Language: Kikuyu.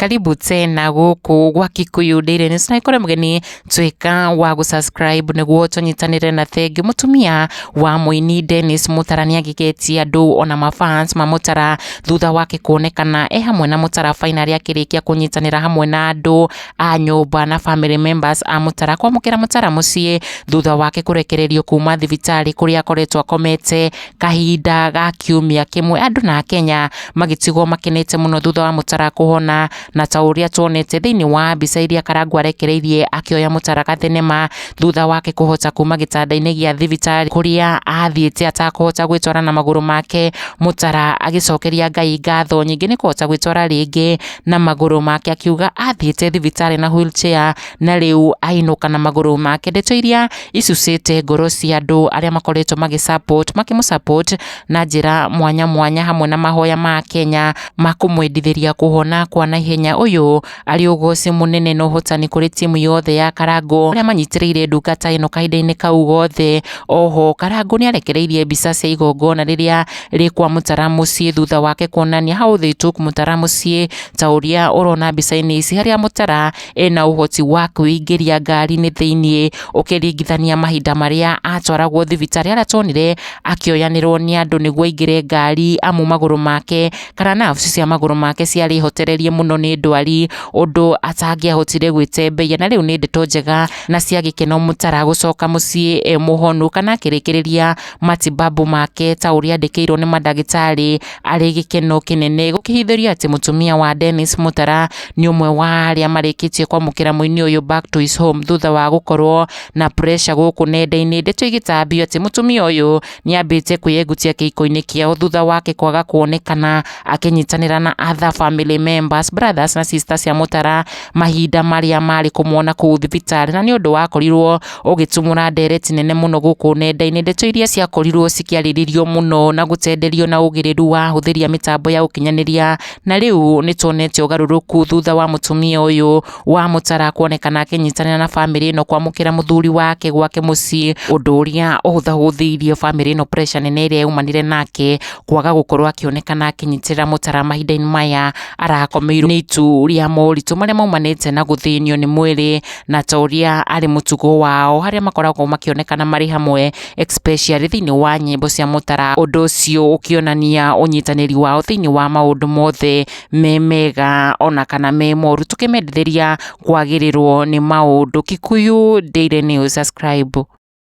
Karibu tena gũkũ gwa Kikuyu Daily News, na ĩkore mũgeni tuĩka wa gũ-subscribe nĩguo tũnyitanĩre. Na thengiũ, mũtumia wa mũini Dennis Mutara nĩ agĩgetie andũ ona mafans ma Mutara thutha wake kuonekana e hamwe na Mutara finally akĩrĩkia kũnyitanĩra hamwe na andũ a nyũmba na family members a Mutara kwamũkĩra Mutara mũciĩ thutha wake kũrekererio kuma thibitarĩ kũrĩa akoretwo akomete kahinda ga kiumia kĩmwe. Andũ na Kenya magĩtigwo makenete mũno thutha wa Mutara kũhona, na ta ũrĩa tuonete thĩinĩ wa mbica iria Karangũ arekereirie akĩoya Mutara gathenema thutha wake kũhota kuma gĩtanda-inĩ gĩa thibitarĩ kũrĩa athiĩte atakũhota gwĩtwara na magũrũ make. Mutara agĩcokeria Ngai ngatho nyingĩ nĩ kũhota gwĩtwara rĩngĩ na magũrũ make, akiuga athiĩte thibitarĩ na wheelchair na rĩu ainũka na magũrũ make, ndeto iria icucĩte ngoro cia andũ arĩa makoretwo magĩ-support, makĩmũ-support na njĩra mwanya mwanya, hamwe na mahoya ma Kenya ma kũmwendithĩria kũhona kwa naihenya. Ũyũ arĩ ũgoci mũnene na ũhotani kũrĩ timu yothe ya Karangũ arĩa manyitĩrĩire ndungata ĩno kahinda-inĩ kau gothe. Oho Karangũ nĩ arekereirie mbica cia igongona rĩrĩa rĩ kwa Mutara mũciĩ thutha wake kuonania how they took Mutara mũciĩ, ta ũrĩa ũrona mbica-inĩ ici, harĩa Mutara ena ũhoti wa kwĩingĩria ngari-inĩ thĩiniĩ ũkĩringithania mahinda marĩa atwaragwo thibitarĩ, harĩa tuonire akĩoyanĩrwo nĩ andũ nĩguo aingĩre ngari, amu magũrũ make kana nerves cia magũrũ make ciarĩ hotererie mũno nĩ ndwari ũndũ atangĩahotire gwĩtembeia. Na rĩu nĩ ndeto njega na cia gĩkeno Mutara gũcoka mũciĩ e mũhonu kana akĩrĩkĩrĩria matibabu make ta ũrĩa andĩkĩirwo nĩ mandagĩtarĩ, arĩ gĩkeno kĩnene gũkĩhithũria atĩ mũtumia wa Dennis Mutara nĩ ũmwe wa arĩa marĩkĩtie kwamũkĩra mũini ũyũ back to his home thutha wa gũkorwo na pressure gũkũ nenda-inĩ, ndeto igĩtambio atĩ mũtumia ũyũ nĩ ambĩte kwĩyengutia kĩhiko-inĩ kĩao thutha wake kwaga kuonekana akĩnyitanĩra na other family members, brothers na sisters cia Mutara mahinda marĩa marĩ kũmuona kũu thibitarĩ, na nĩ ũndũ wakorirwo ũgĩtumũra ndereti nene mũno gũkũ nenda-inĩ, ndeto iria ciakorirwo cikĩarĩrĩrio mũno na gũtenderio na ũgĩrĩru wa ahũthĩri a mĩtambo ya ũkinyanĩria. Na rĩu nĩ tuonete ũgarũrũku thutha wa mũtumia ũyũ wa Mutara kuonekana akĩnyitanĩra na bamĩrĩ ĩno kwamũkĩra mũthuri wake gwake mũciĩ, ũndũ ũrĩa ũhũthahũthĩirie bamĩrĩ ĩno pressure nene ĩrĩa yaumanire nake kwaga gũkorwo akĩonekana akĩnyitĩrĩra Mutara mahinda-inĩ maya arakomeirwo nĩ itu rĩa moritũ marĩa maumanĩte na gũthĩnio nĩ mwĩrĩ, na ta ũrĩa arĩ mũtugo wao harĩa makoragwo makĩonekana marĩ hamwe, especially thĩinĩ wa nyĩmbo cia Mutara, ũndũ ũcio ũkĩonania ũnyitanĩri wao thĩinĩ wa maũndũ mothe me mega ona kana me moru, tũkĩmendithĩria kwagĩrĩrwo nĩ maũndũ. Kikuyu Daily News, subscribe.